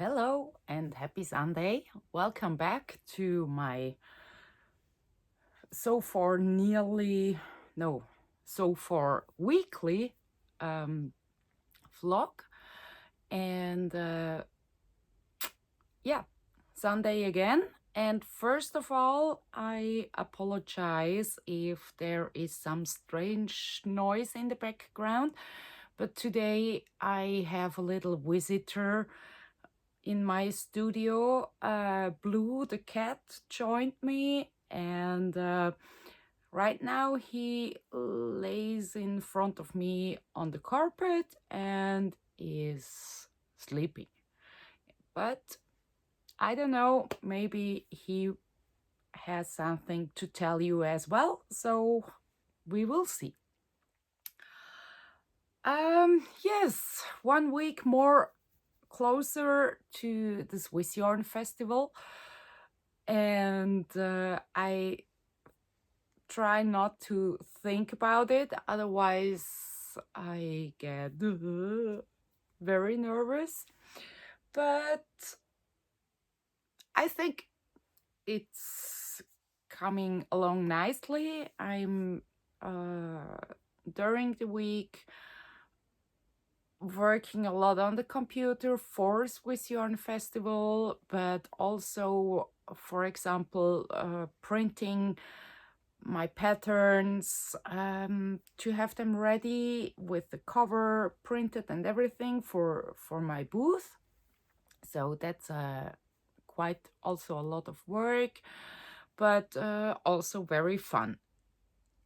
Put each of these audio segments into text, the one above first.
Hello and happy Sunday. Welcome back to my so far weekly vlog. And yeah, Sunday again. And first of all, I apologize if there is some strange noise in the background. But today I have a little visitor in my studio. Blue, the cat, joined me, and right now he lays in front of me on the carpet and is sleeping. But I don't know, maybe he has something to tell you as well, so we will see. Yes, 1 week more closer to the Swiss Yarn Festival, and I try not to think about it, otherwise I get very nervous. But I think it's coming along nicely. I'm during the week working a lot on the computer for Swiss Yarn Festival, but also, for example, printing my patterns to have them ready with the cover printed and everything for my booth. So that's quite also a lot of work, but also very fun.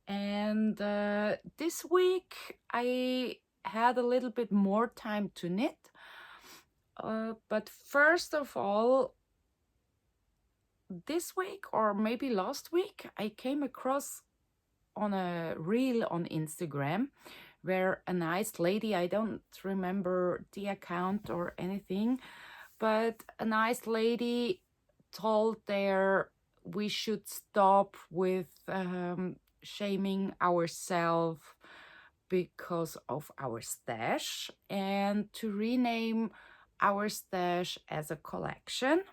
And this week I had a little bit more time to knit. But first of all, this week or maybe last week, I came across on a reel on Instagram where a nice lady, I don't remember the account or anything, but a nice lady told there we should stop with shaming ourselves because of our stash and to rename our stash as a collection.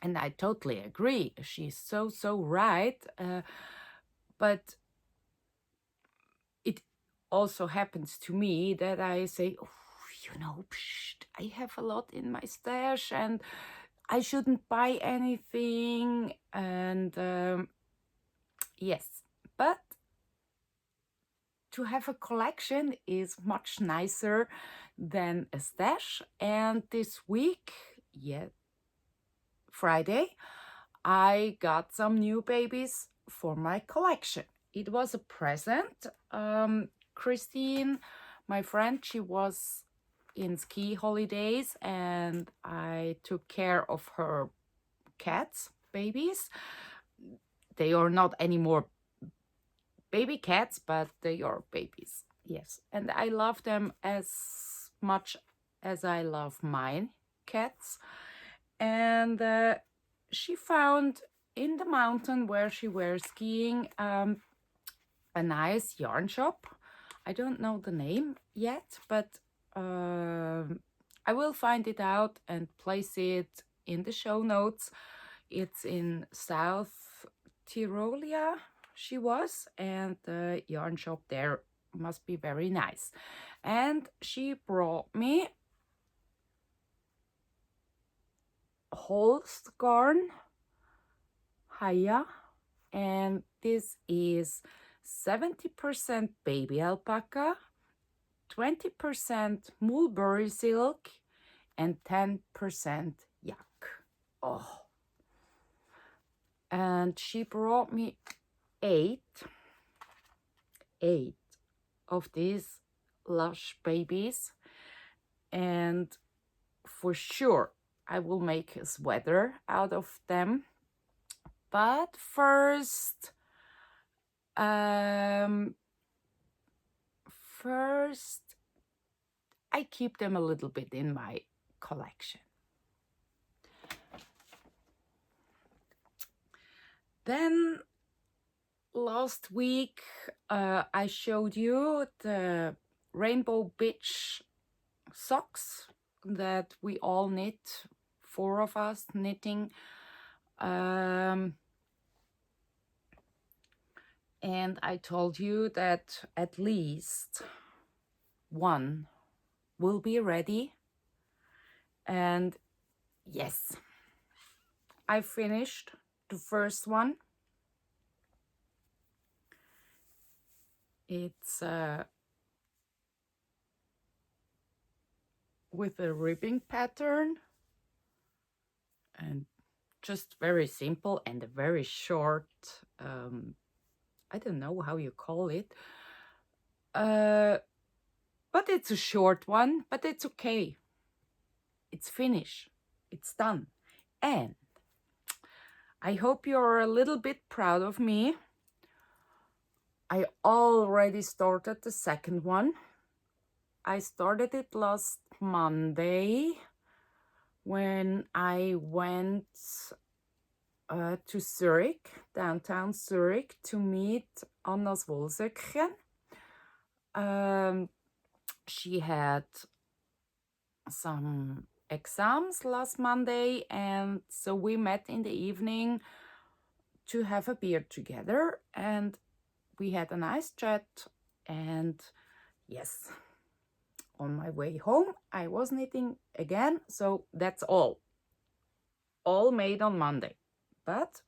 And I totally agree. She's so right. But it also happens to me that I say, oh, I have a lot in my stash and I shouldn't buy anything. And yes, but to have a collection is much nicer than a stash. And this week, Friday, I got some new babies for my collection. It was a present. Christine, my friend, she was in ski holidays and I took care of her cats, babies. They are not anymore baby cats, but they are babies. Yes, and I love them as much as I love mine cats. And she found in the mountain where she was skiing a nice yarn shop. I don't know the name yet, but I will find it out and place it in the show notes. It's in South Tyrolia, she was, and the yarn shop there must be very nice. And she brought me Holstgarn Haya, and this is 70% baby alpaca, 20% mulberry silk, and 10% yak. Oh, and she brought me eight of these lush babies, and for sure I will make a sweater out of them. But first I keep them a little bit in my collection. Then last week I showed you the Rainbow Bitch socks that we all knit, 4 of us knitting. And I told you that at least one will be ready. And yes, I finished the first one. It's with a ribbing pattern and just very simple and a very short, I don't know how you call it, but it's a short one, but it's okay. It's finished. It's done. And I hope you're a little bit proud of me. I already started the second one. I started it last Monday when I went to Zurich, downtown Zurich, to meet Anna's Wohlsöckchen. She had some exams last Monday, and so we met in the evening to have a beer together, and we had a nice chat. And yes, on my way home I was knitting again, so that's all made on Monday. But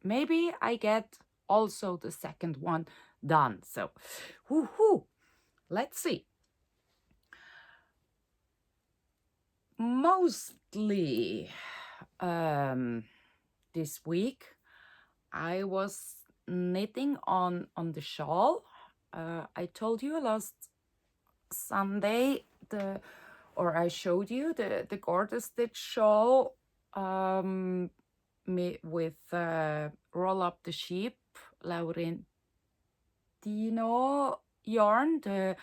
maybe I get also the second one done, so woohoo, let's see. Mostly this week I was knitting on the shawl. I told you last Sunday I showed you the Garter Stitch shawl with Roll Up the Sheep Laurentino yarn, the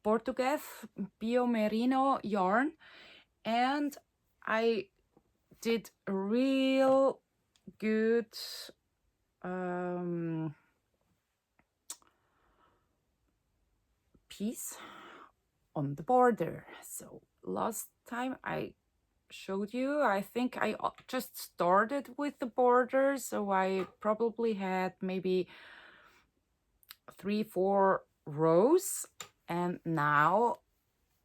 Portuguese Bio Merino yarn, and I did a real good piece on the border. So last time I showed you, I think I just started with the border, so I probably had maybe 3-4 rows, and now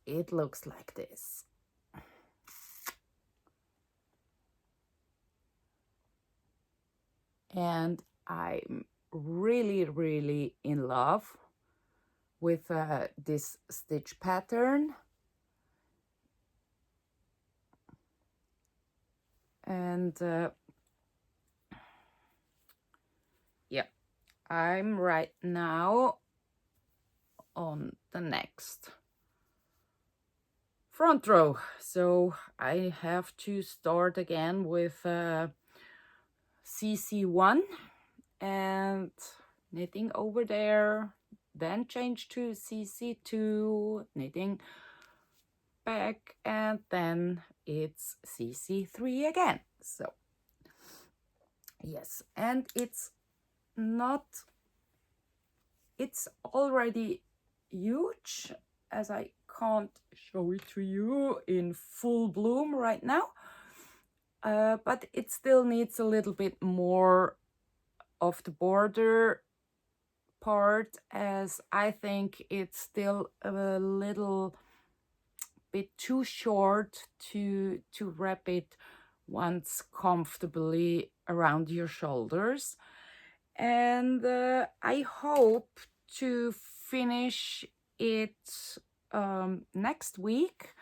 it looks like this. And I'm really in love with this stitch pattern. And yeah, I'm right now on the next front row, so I have to start again with CC1 and knitting over there, then change to CC2, knitting back, and then it's CC3 again. So yes, and it's already huge, as I can't show it to you in full bloom right now, but it still needs a little bit more of the border part, as I think it's still a little bit too short to wrap it once comfortably around your shoulders. And I hope to finish it next week.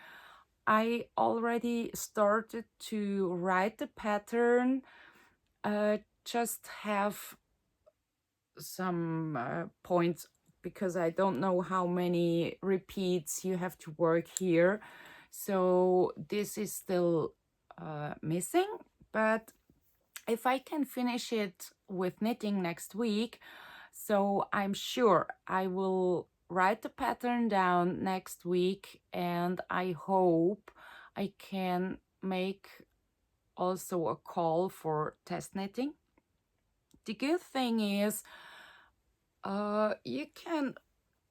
I already started to write the pattern, just have some points because I don't know how many repeats you have to work here, so this is still missing. But if I can finish it with knitting next week, so I'm sure I will write the pattern down next week, and I hope I can make also a call for test knitting. The good thing is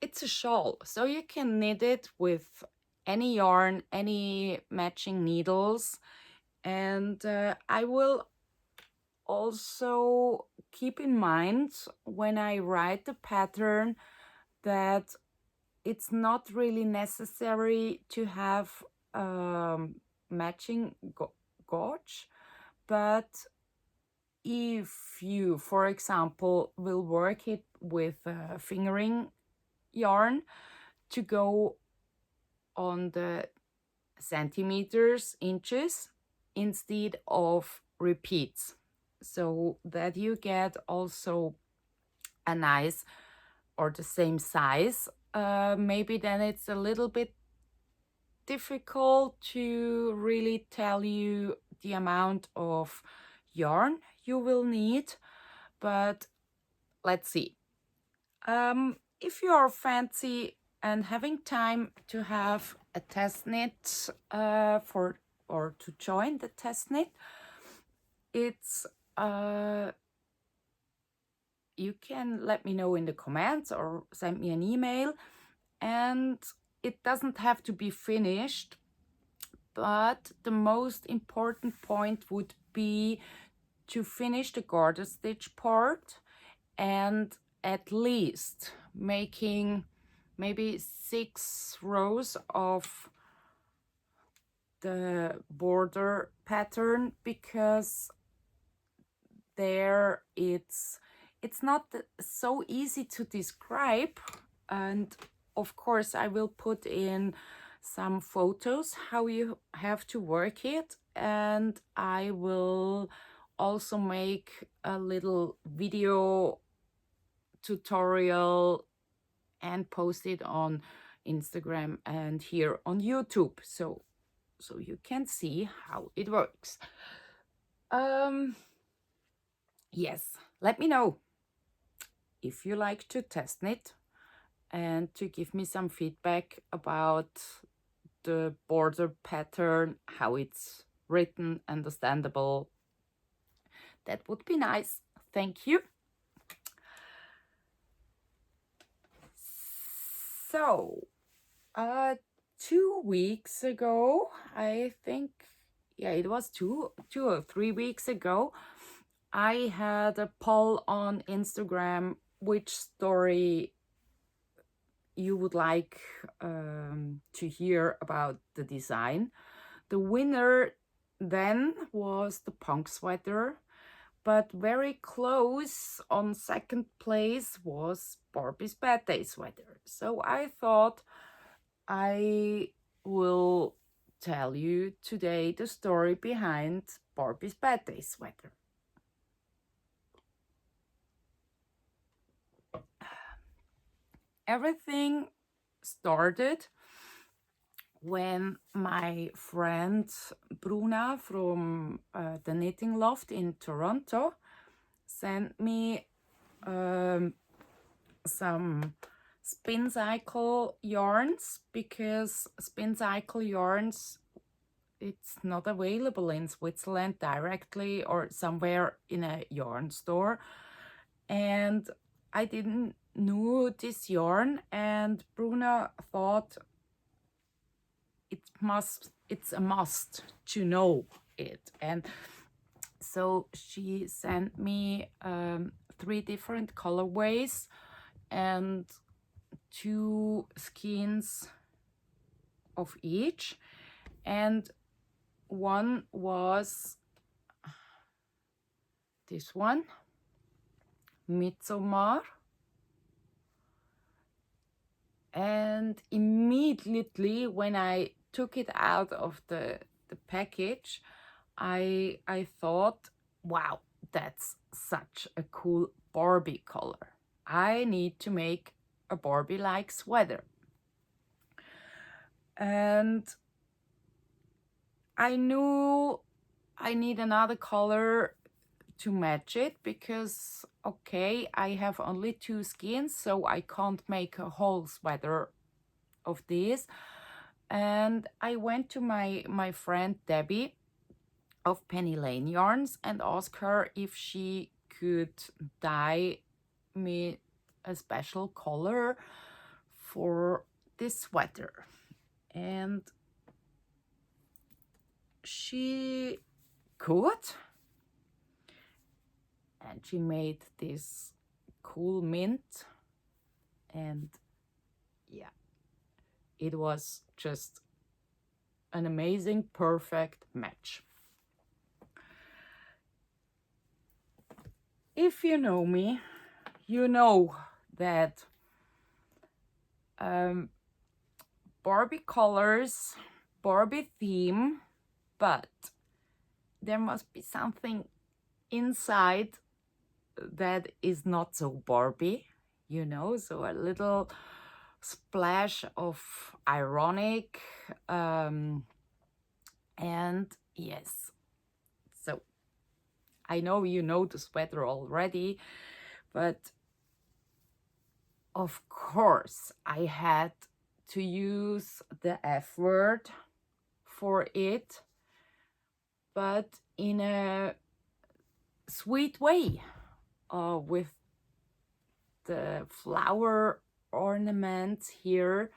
it's a shawl, so you can knit it with any yarn, any matching needles. And I will also keep in mind when I write the pattern that it's not really necessary to have matching gauge, but if you, for example, will work it with fingering yarn to go on the centimeters, inches, instead of repeats, so that you get also a nice or the same size. Maybe then it's a little bit difficult to really tell you the amount of yarn you will need, but let's see. If you are fancy and having time to have a test knit or to join the test knit, it's you can let me know in the comments or send me an email, and it doesn't have to be finished, but the most important point would be to finish the garter stitch part and at least making maybe 6 rows of the border pattern, because there it's not so easy to describe. And of course I will put in some photos how you have to work it, and I will also make a little video tutorial and post it on Instagram and here on YouTube, so you can see how it works. Yes, let me know if you like to test knit and to give me some feedback about the border pattern, how it's written, understandable. That would be nice. Thank you. So, 2 weeks ago, I think, yeah, it was two or 3 weeks ago, I had a poll on Instagram which story you would like to hear about the design. The winner then was the punk sweater, but very close on second place was Barbies Bad Day Sweater. So I thought I will tell you today the story behind Barbies Bad Day Sweater. Everything started when my friend Bruna from the Knitting Loft in Toronto sent me some spin cycle yarns, because spin cycle yarns, it's not available in Switzerland directly or somewhere in a yarn store, and I didn't know this yarn, and Bruna thought it's a must to know it, and so she sent me 3 different colorways and 2 skeins of each, and one was this one, Midsommar. And immediately when I took it out of the package, I thought, wow, that's such a cool Barbie color. I need to make a Barbie-like sweater. And I knew I need another color to match it, because okay, I have only 2 skeins, so I can't make a whole sweater of this. And I went to my friend Debbie of Penny Lane Yarns and asked her if she could dye me a special color for this sweater. and she could, and she made this cool mint, and yeah, it was just an amazing, perfect match. If you know me, you know that Barbie colors, Barbie theme, but there must be something inside that is not so Barbie, you know, so a little splash of ironic, and yes, so I know you know the sweater already, but of course I had to use the F word for it, but in a sweet way, with the flower ornaments here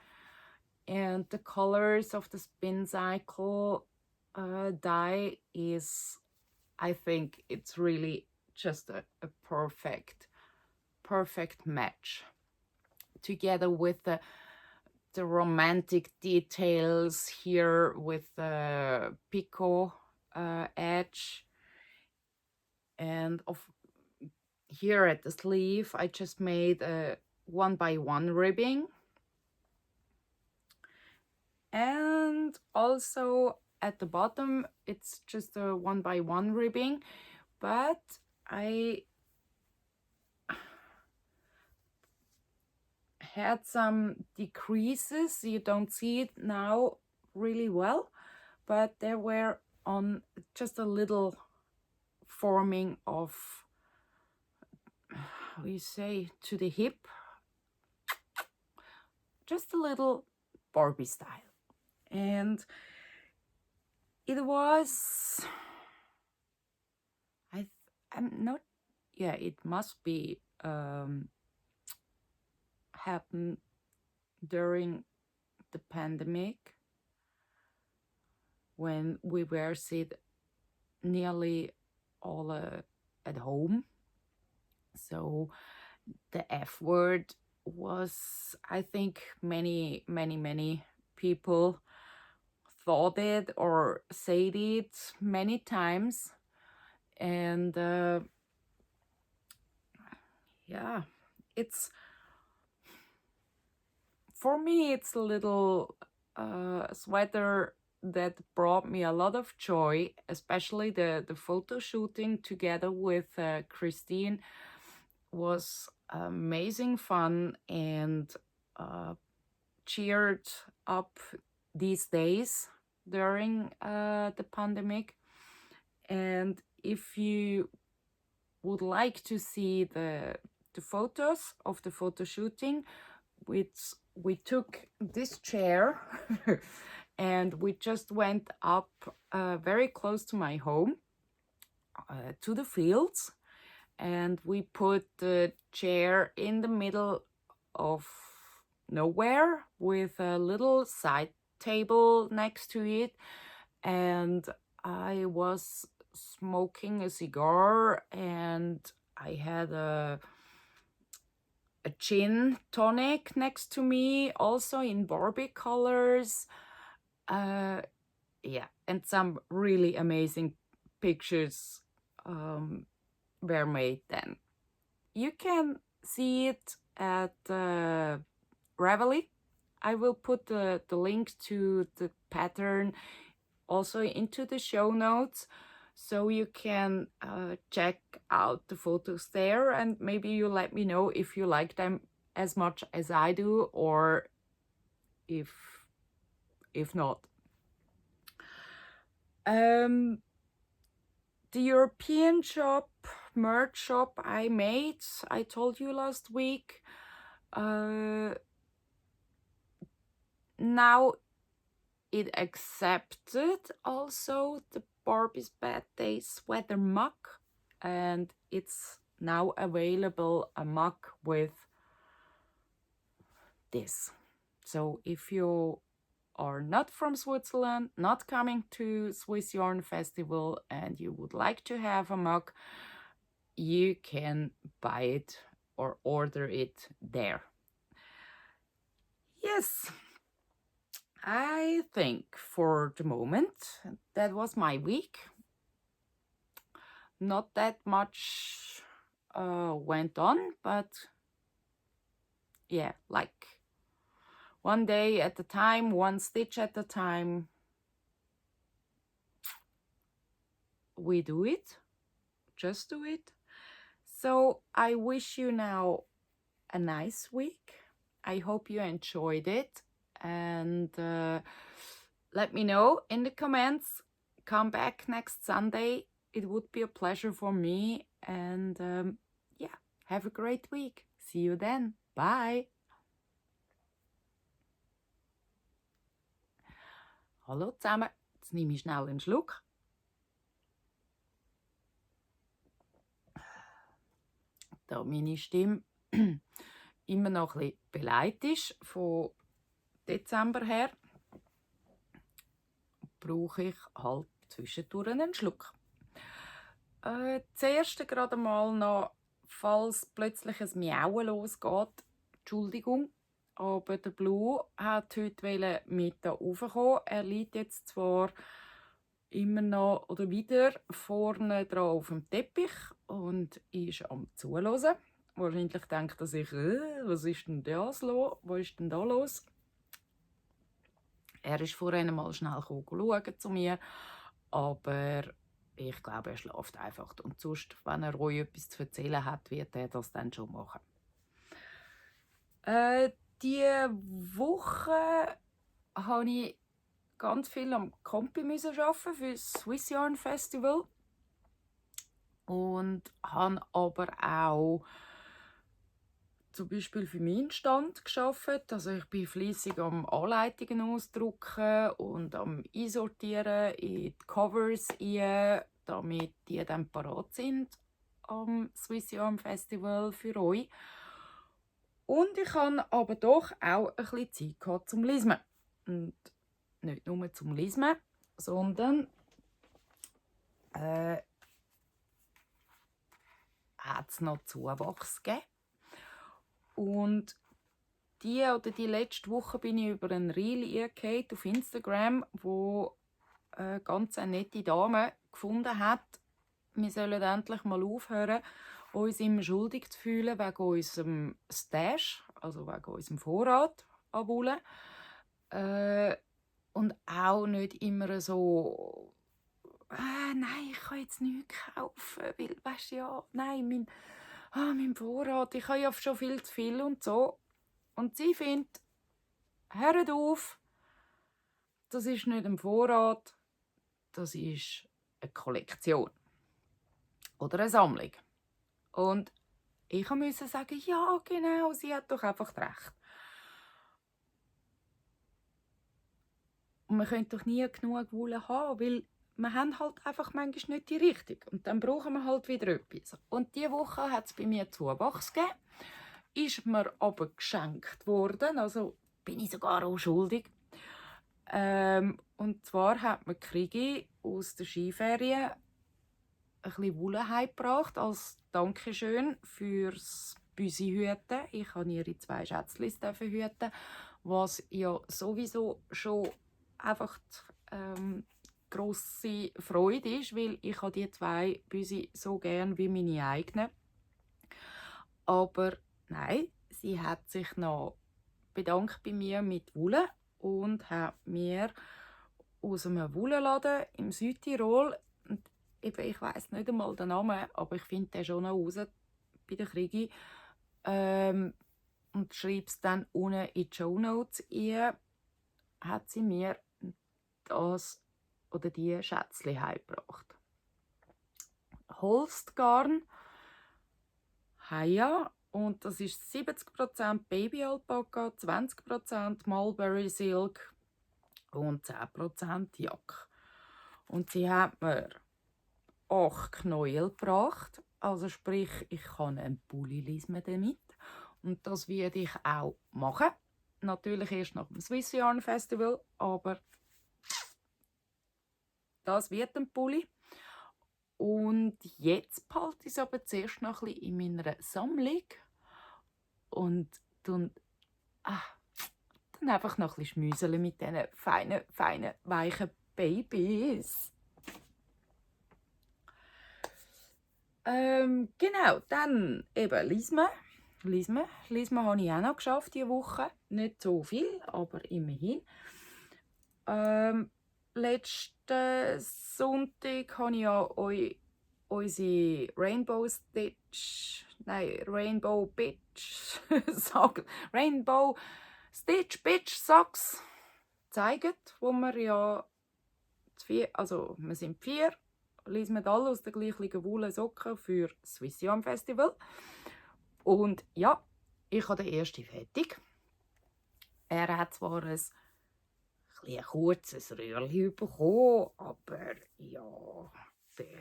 and the colors of the spin cycle dye is, I think it's really just a perfect match, together with the romantic details here with the picot edge, and of here at the sleeve I just made a 1x1 ribbing, and also at the bottom it's just a 1x1 ribbing, but I had some decreases. You don't see it now really well, but there were on just a little forming of, how you say, to the hip, just a little Barbie style. And it was, I'm not, yeah, it must be happened during the pandemic, when we were sit nearly all at home. So the F word was, I think many people thought it or said it many times, and yeah, it's, for me it's a little sweater that brought me a lot of joy, especially the photo shooting together with Christine was amazing fun, and cheered up these days during the pandemic. And if you would like to see the photos of the photo shooting, which we took this chair and we just went up very close to my home, to the fields, and we put the chair in the middle of nowhere with a little side table next to it, and I was smoking a cigar, and I had a gin tonic next to me, also in Barbie colors. Yeah, and some really amazing pictures were made then. You can see it at Ravelry. I will put the link to the pattern also into the show notes, so you can check out the photos there, and maybe you let me know if you like them as much as I do, or if not. The European shop, merch shop I made, I told you last week, now it accepted also the Barbies Bad Day Sweater mug, and it's now available, a mug with this. So if you are not from Switzerland, not coming to Swiss Yarn Festival, and you would like to have a mug, you can buy it or order it there. Yes, I think for the moment that was my week. Not that much went on, but yeah, like one day at a time, one stitch at a time, we do it, just do it. So I wish you now a nice week. I hope you enjoyed it, and let me know in the comments. Come back next Sunday. It would be a pleasure for me, and yeah, have a great week. See you then. Bye. Hallo zusammen. Jetzt nehme ich schnell einen Schluck. Da meine Stimme immer noch ein bisschen beleidigt ist von Dezember her, brauche ich halt zwischendurch einen Schluck. Zuerst gerade mal noch, falls plötzlich ein Miauen losgeht, Entschuldigung, aber der Blue hat heute mit da raufkommen. Er liegt jetzt zwar immer noch oder wieder vorne dran auf dem Teppich und ist am Zuhören. Wahrscheinlich denkt er sich, was ist denn das los? Was ist denn da los? Er ist vorhin mal schnell schauen zu mir, aber ich glaube, er schläft einfach. Und sonst, wenn er euch etwas zu erzählen hat, wird er das dann schon machen. Diese Woche habe ich ganz viel am Kompi arbeiten für das Swiss Yarn Festival und habe aber auch zum Beispiel für meinen Stand gearbeitet. Also ich bin fleissig am Anleitungen ausdrucken und am Einsortieren in die Covers ein, damit die dann parat sind am Swiss Yarn Festival für euch. Und ich hatte aber doch auch ein bisschen Zeit zum Lesen. Und nicht nur zum Lesen, sondern hat es noch Zuwachs gegeben. Und die letzte Woche bin ich über einen Reel eingegangen auf Instagram, wo eine ganz nette Dame gefunden hat, wir sollen endlich mal aufhören, uns immer schuldig zu fühlen wegen unserem Stash, also wegen unserem Vorrat an Wolle. Und auch nicht immer so, nein, ich kann jetzt nichts kaufen, weil, weisst du ja, nein, mein Vorrat, ich habe ja schon viel zu viel und so. Und sie findet, hört auf, das ist nicht ein Vorrat, das ist eine Kollektion oder eine Sammlung. Und ich musste sagen, ja genau, sie hat doch einfach recht. Und man könnte doch nie genug Wolle haben, weil wir haben halt einfach manchmal nicht die Richtung. Und dann brauchen wir halt wieder etwas. Und diese Woche hat es bei mir Zuwachs gegeben. Ist mir aber geschenkt worden. Also bin ich sogar auch schuldig. Und zwar hat mir Krigi aus der Skiferien ein bisschen Wolle heimgebracht als Dankeschön fürs Büsi-Hüten. Ich durfte ihre 2 Schätzlis hüten, was ja sowieso schon einfach grosse Freude ist, weil ich habe die 2 Büsi so gern wie meine eigenen. Aber nein, sie hat sich noch bedankt bei mir mit Wolle und hat mir aus einem Wollenladen im Südtirol, und ich weiss nicht einmal den Namen, aber ich finde den schon noch raus bei der Krigi, und schreibe es dann unten in die Shownotes ein, hat sie mir das oder die Schätzchen heimgebracht. Holstgarn, Haya, und das ist 70% Baby-Alpaka, 20% Mulberry Silk und 10% Jack. Und sie hat mir 8 Knäuel gebracht, also sprich, ich kann einen Pulli lismen damit. Und das werde ich auch machen. natürlich erst nach dem Swiss Yarn Festival, aber das wird ein Pulli. Und jetzt behalte ich es aber zuerst noch ein bisschen in meiner Sammlung und dann einfach noch ein bisschen schmüseln mit diesen feinen, weichen Babys. Genau, dann eben Lisme. Lisme habe ich auch noch geschafft diese Woche. Nicht so viel, aber immerhin. Letzten Sonntag habe ich ja unsere Rainbow Stitch Bitch Socks gezeigt, wo wir ja wir sind 4, lesen wir alle aus der gleichen wohlen Socken für das Swiss Yarn Festival. Und ja, ich habe den ersten fertig. Er hat zwar ein kurzes Röhrchen bekommen, aber ja, ich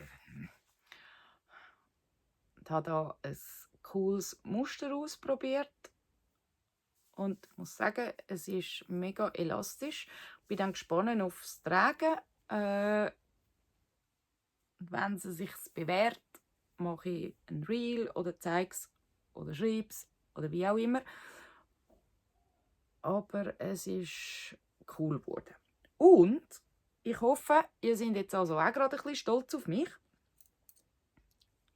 habe da ein cooles Muster ausprobiert und ich muss sagen, es ist mega elastisch. Ich bin dann gespannt aufs Tragen. Wenn es sich bewährt, mache ich ein Reel oder zeige es oder schreibe es oder wie auch immer. Aber es ist cool geworden. Und ich hoffe, ihr seid jetzt also auch gerade ein bisschen stolz auf mich.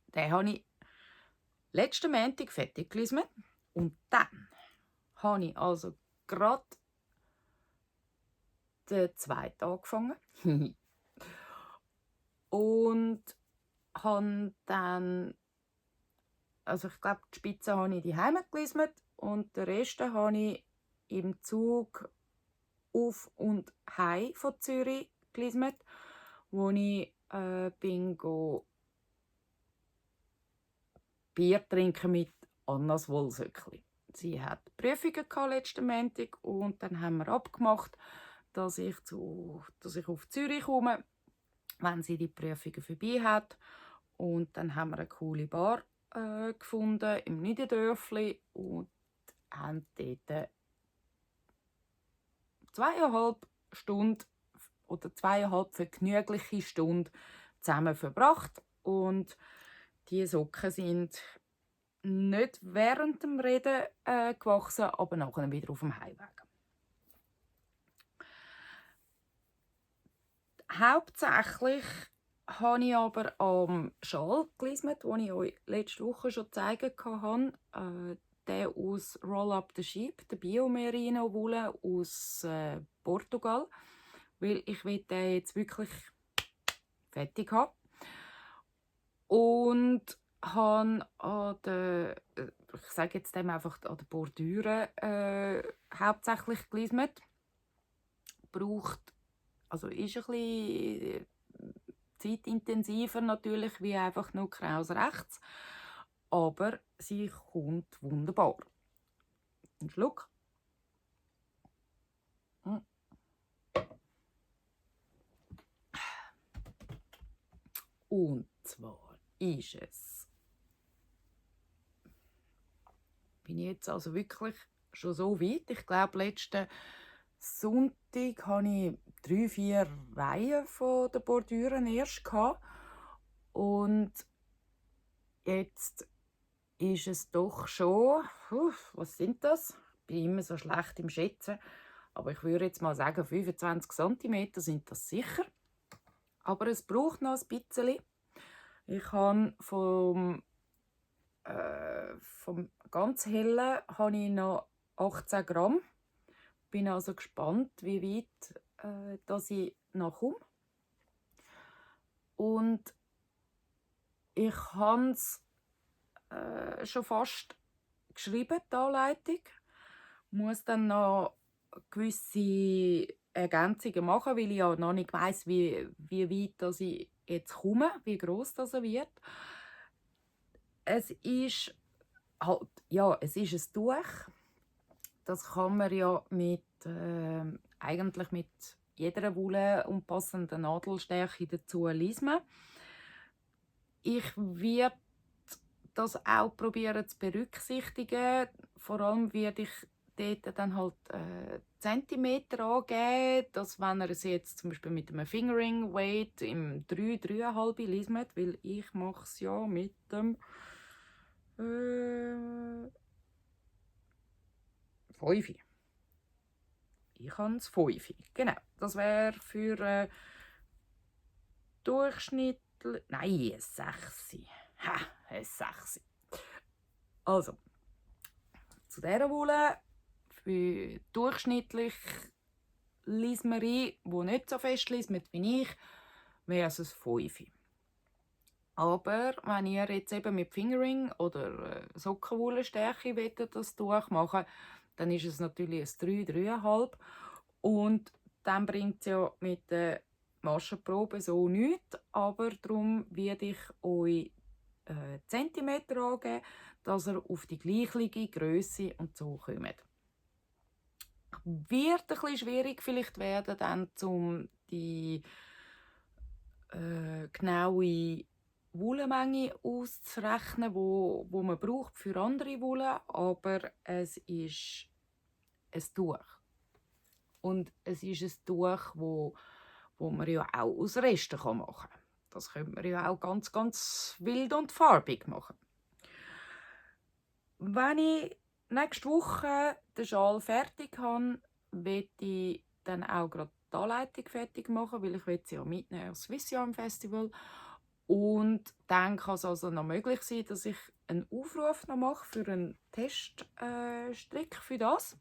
Den habe ich letzten Montag fertig gelesen. Und dann habe ich also gerade den zweiten angefangen. Und habe dann, also ich glaube, die Spitze habe ich daheim gelesen und den Rest habe ich im Zug auf und heim von Zürich gelesen, wo ich bin Bier trinken mit Annas Wollsöckli. Sie hat Prüfungen letzten Montag und dann haben wir abgemacht, dass ich auf Zürich komme, wenn sie die Prüfungen vorbei hat. Und dann haben wir eine coole Bar gefunden im Niederdörfli und haben dort 2,5 Stunden oder 2,5 vergnügliche Stunden zusammen verbracht. Und die Socken sind nicht während dem Reden gewachsen, aber nachher wieder auf dem Heimweg. Hauptsächlich habe ich aber am Schal gelesen, den ich euch letzte Woche schon gezeigt habe. Der aus Roll Up the Sheep, der Bio-Merino-Wolle aus Portugal. Weil ich will den jetzt wirklich fertig haben. Und habe an der, ich sage jetzt dem einfach an der Bordüre hauptsächlich gelesen. Braucht, also ist ein bisschen zeitintensiver natürlich wie einfach nur Kraus rechts, aber sie kommt wunderbar. Ein Schluck. Und zwar ist es, bin ich jetzt also wirklich schon so weit. Ich glaube, letzten Sonntag hatte ich 3-4 Reihen von den Bordüren erst gehabt. Und jetzt ist es doch schon, was sind das? Ich bin immer so schlecht im Schätzen, aber ich würde jetzt mal sagen, 25 cm sind das sicher. Aber es braucht noch ein bisschen. Ich habe vom ganz hellen habe ich noch 18 Gramm. Bin also gespannt, wie weit dass ich noch komme. Und ich habe es schon fast geschrieben, die Anleitung. Ich muss dann noch gewisse Ergänzungen machen, weil ich ja noch nicht weiss, wie weit dass ich jetzt komme, wie gross das wird. Es ist halt, ja, es ist ein Tuch. Das kann man ja eigentlich mit jeder Wolle und passenden Nadelstärke dazu lesen. Ich werde das auch probieren zu berücksichtigen. Vor allem werde ich dort dann halt Zentimeter angeben, dass wenn er es jetzt zum Beispiel mit einem Fingering Weight im 3,5 lismet, weil ich mache es ja mit dem 5. Ich habe es 5. Genau, das wäre für durchschnittlich... Nein, ein 6. Ha, ein 6. Also, zu dieser Wolle, für durchschnittlich Lismerin, die nicht so fest lismet wie ich, wäre es ein 5. Aber wenn ihr jetzt eben mit Fingering oder Sockenwollenstärke das durchmachen, dann ist es natürlich ein 3, 3,5. Und dann bringt es ja mit der Maschenprobe so nichts. Aber darum werde ich euch Zentimeter angeben, dass ihr auf die gleiche Grösse und so kommt. Wird ein bisschen schwierig vielleicht werden, dann um die genaue Wollmenge auszurechnen, wo man braucht für andere Wolle, aber es ist ein Tuch. Und es ist ein Tuch, wo man ja auch aus Resten machen kann. Das könnte man ja auch ganz, ganz wild und farbig machen. Wenn ich nächste Woche den Schal fertig habe, werde ich dann auch gerade die Anleitung fertig machen, weil ich sie ja mitnehmen aufs Swiss Yarn Festival. Und dann kann es also noch möglich sein, dass ich einen Aufruf noch mache für einen Teststrick für das.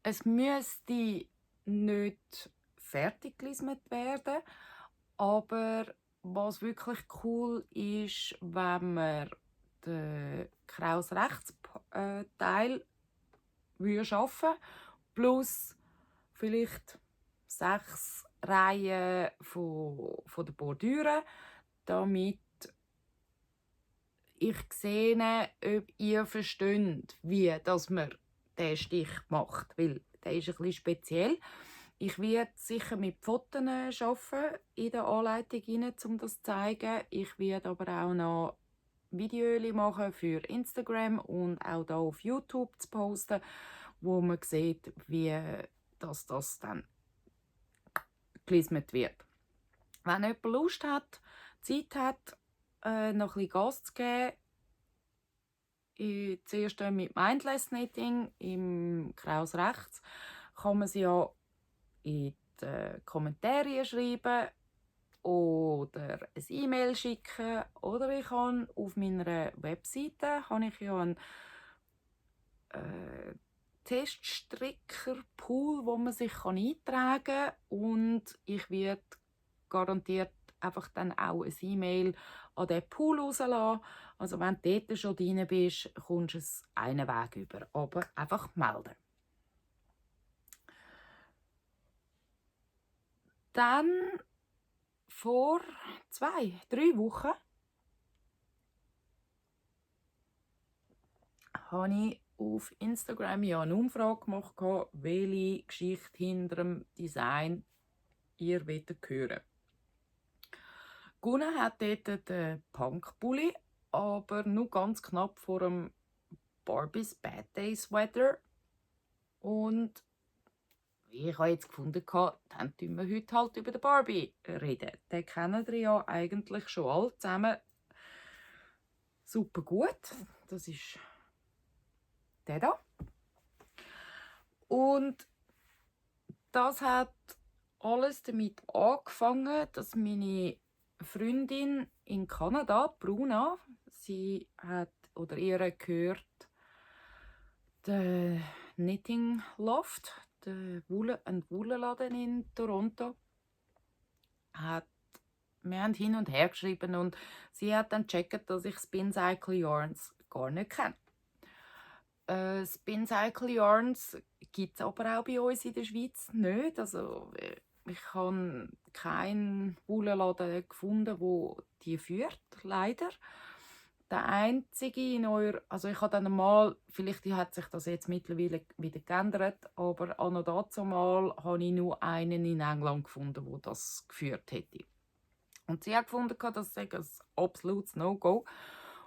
Es müsste nicht fertig gelismet werden, aber was wirklich cool ist, wenn man den Kraus-Rechts-Teil arbeiten plus vielleicht 6 Reihen von der Bordüre, damit ich sehe, ob ihr versteht, wie dass man diesen Stich macht, weil der ist ein bisschen speziell. Ich werde sicher mit Fotos arbeiten in der Anleitung, um das zu zeigen. Ich werde aber auch noch Videos machen für Instagram und auch hier auf YouTube zu posten, wo man sieht, wie das dann gelismet wird. Wenn jemand Lust hat, Zeit hat, noch ein bisschen Gas zu geben, zuerst mit Mindless Knitting im Kraus rechts, kann man sie ja in die Kommentare schreiben oder ein E-Mail schicken, oder ich kann auf meiner Webseite ja einen Teststricker-Pool, wo man sich eintragen kann, und ich werde garantiert einfach dann auch ein E-Mail an diesen Pool rauslassen. Also wenn du dort schon drin bist, kommst du es einen Weg über. Aber einfach melden. Dann vor 2, 3 Wochen habe ich auf Instagram ja eine Umfrage gemacht, welche Geschichte hinter dem Design ihr hören. Gewonnen hat dort den Punk-Bully, aber nur ganz knapp vor dem Barbies Bad Day Sweater. Und ich habe jetzt gefunden, dann reden wir heute halt über den Barbie reden. Den kennen wir ja eigentlich schon alle zusammen super gut. Das ist der da. Und das hat alles damit angefangen, dass meine Freundin in Kanada, Bruna, sie hat oder ihr gehört der Knitting Loft, der Wollenladen in Toronto, wir haben hin und her geschrieben und sie hat dann gecheckt, dass ich Spin Cycle Yarns gar nicht kenne. Spin Cycle Yarns gibt es aber auch bei uns in der Schweiz nicht. Also, ich habe keinen Wollenladen gefunden, wo die führt, leider. Der einzige also ich habe dann mal, vielleicht hat sich das jetzt mittlerweile wieder geändert, aber auch noch dazu mal habe ich nur einen in England gefunden, der das geführt hätte. Und sie hat gefunden, das sei ein absolutes No-Go.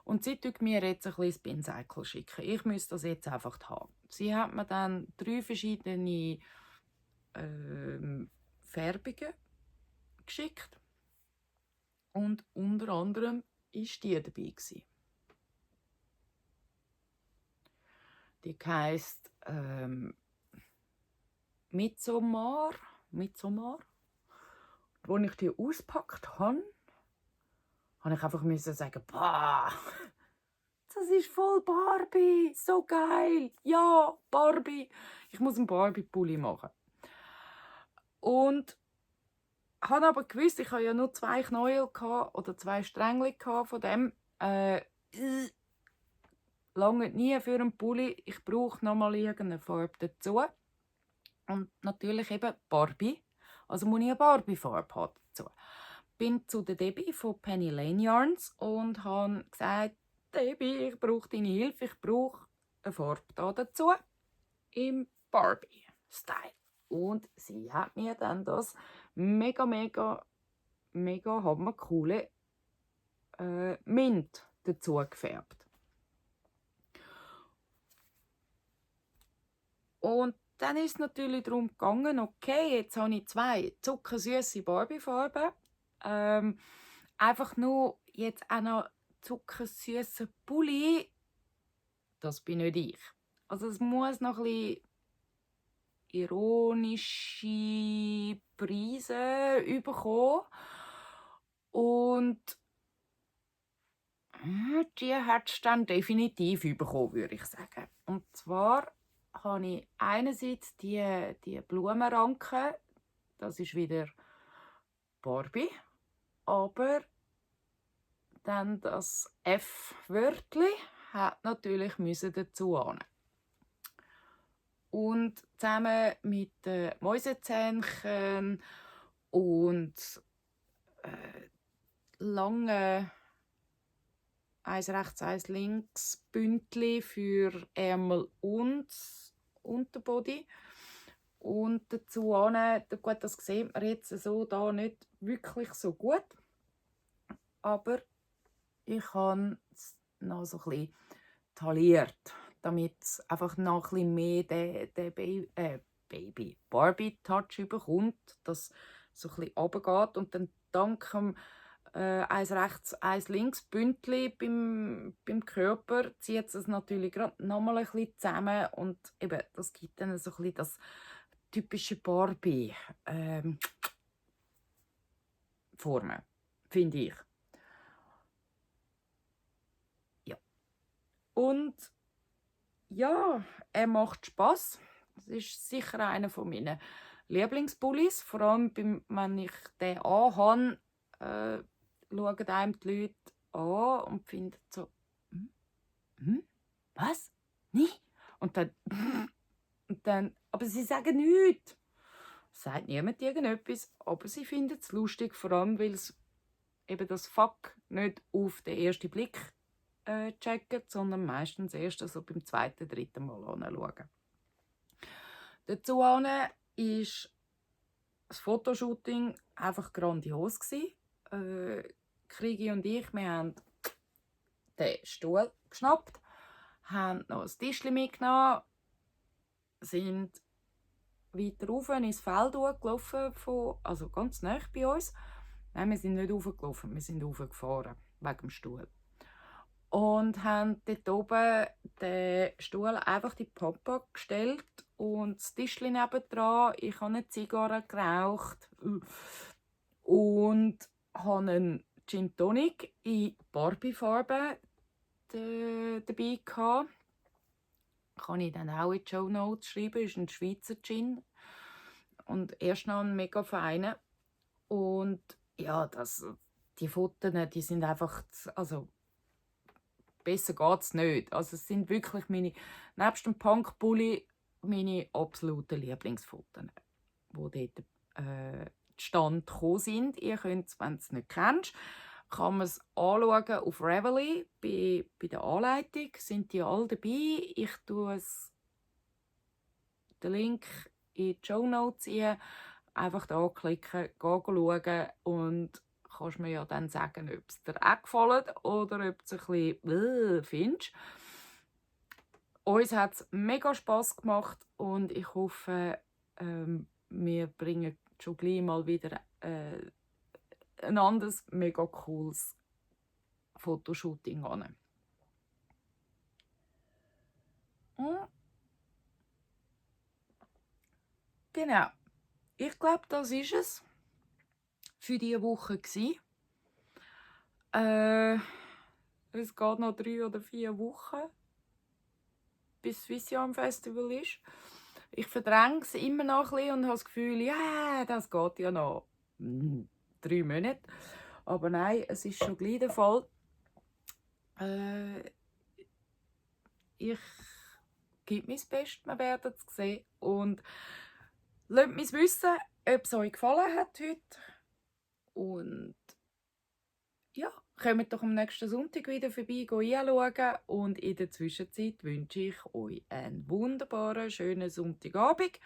Und sie tut mir jetzt ein bisschen das Pincycle schicken. Ich müsste das jetzt einfach haben. Sie hat mir dann 3 verschiedene Färbungen geschickt. Und unter anderem war die dabei. Die heisst Midsommar. Als ich die ausgepackt habe, musste ich einfach sagen, boah, das ist voll Barbie, so geil, ja, Barbie. Ich muss einen Barbie-Pulli machen. Und ich habe aber gewusst, ich hatte ja nur 2 Knäuel oder 2 Strängli von dem. Lange nie für einen Pulli. Ich brauche nochmal irgendeine Farbe dazu. Und natürlich eben Barbie. Also muss ich eine Barbie-Farbe haben dazu. Bin zu der Debbie von Penny Lane Yarns und habe gesagt, Debbie, ich brauche deine Hilfe. Ich brauche eine Farbe da dazu im Barbie-Style. Und sie hat mir dann das mega hammercoole Mint dazu gefärbt. Und dann ist es natürlich darum gegangen, okay, jetzt habe ich 2 zuckersüße Barbie-Farben. Einfach nur jetzt auch noch zuckersüßen Pulli, das bin nicht ich. Also es muss noch ein bisschen ironische Preise bekommen. Und die hat es dann definitiv bekommen, würde ich sagen. Und zwar habe ich einerseits die Blumenranken, das ist wieder Barbie, aber dann das F-Wörtli hat natürlich dazu hin. Und zusammen mit den Mäusezähnchen und langen eins rechts, eins links Bündli für Ärmel und Unterbody. Und dazu gut, das sieht man jetzt so da nicht wirklich so gut. Aber ich habe es noch so ein bisschen tailliert, damit es einfach noch ein bisschen mehr den Barbie-Touch bekommt, dass so ein bisschen runtergeht. Und dann dank dem eins rechts, eins links Bündli beim Körper zieht es natürlich gerade nochmal ein bisschen zusammen und eben, das gibt dann so ein bisschen das typische Barbie Formen, finde ich. Ja. Und ja, er macht Spaß. Das ist sicher einer meiner Lieblingspullis, vor allem wenn ich den anhabe, schauen einem die Leute an und finden so, was? Nicht? Und dann, aber sie sagen nichts. Sagt niemand irgendetwas, aber sie finden es lustig, vor allem, weil es eben das Fuck nicht auf den ersten Blick checken, sondern meistens erst also beim zweiten, dritten Mal anschauen. Dazu war das Fotoshooting einfach grandios. Krigi und ich, wir haben den Stuhl geschnappt, haben noch ein Tischchen mitgenommen, sind weiter rauf ins Feld gelaufen, also ganz nah bei uns. Nein, wir sind nicht raufgelaufen, wir sind raufgefahren, wegen dem Stuhl. Und haben dort oben den Stuhl einfach in die Pampa gestellt und das Tischchen nebendran. Ich habe eine Zigarre geraucht und habe einen Gin Tonic in Barbie-Farbe dabei gehabt. Kann ich dann auch in die Shownotes schreiben. Das ist ein Schweizer Gin. Und erst noch ein mega feiner. Und ja, die Fotos, die sind einfach, also besser geht es nicht. Also es sind wirklich nebst dem Punk-Pulli, meine absoluten Lieblingsfotos, die dort zustande gekommen sind. Ihr könnt es, wenn ihr es nicht kennt, kann man es anschauen auf Reveille. Bei der Anleitung sind die alle dabei. Ich tue den Link in die Shownotes rein. Einfach da anklicken, schauen und kannst du mir ja dann sagen, ob es dir auch gefallen oder ob du es ein bisschen findest. Uns hat es mega Spass gemacht und ich hoffe, wir bringen schon gleich mal wieder ein anderes mega cooles Fotoshooting an. Genau. Ich glaube, das ist es für diese Woche gewesen. Es geht noch 3 oder 4 Wochen, bis Swiss Yarn Festival ist. Ich verdränge es immer noch ein bisschen und habe das Gefühl, ja, das geht ja noch 3 Monate. Aber nein, es ist schon gleich der Fall. Ich gebe mein Bestes, wir werden es sehen. Und lasst mich wissen, ob es euch gefallen hat heute. Und ja, kommt doch am nächsten Sonntag wieder vorbei, anschauen. Und in der Zwischenzeit wünsche ich euch einen wunderbaren, schönen Sonntagabend.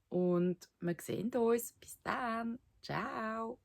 Und wir sehen uns. Bis dann. Ciao.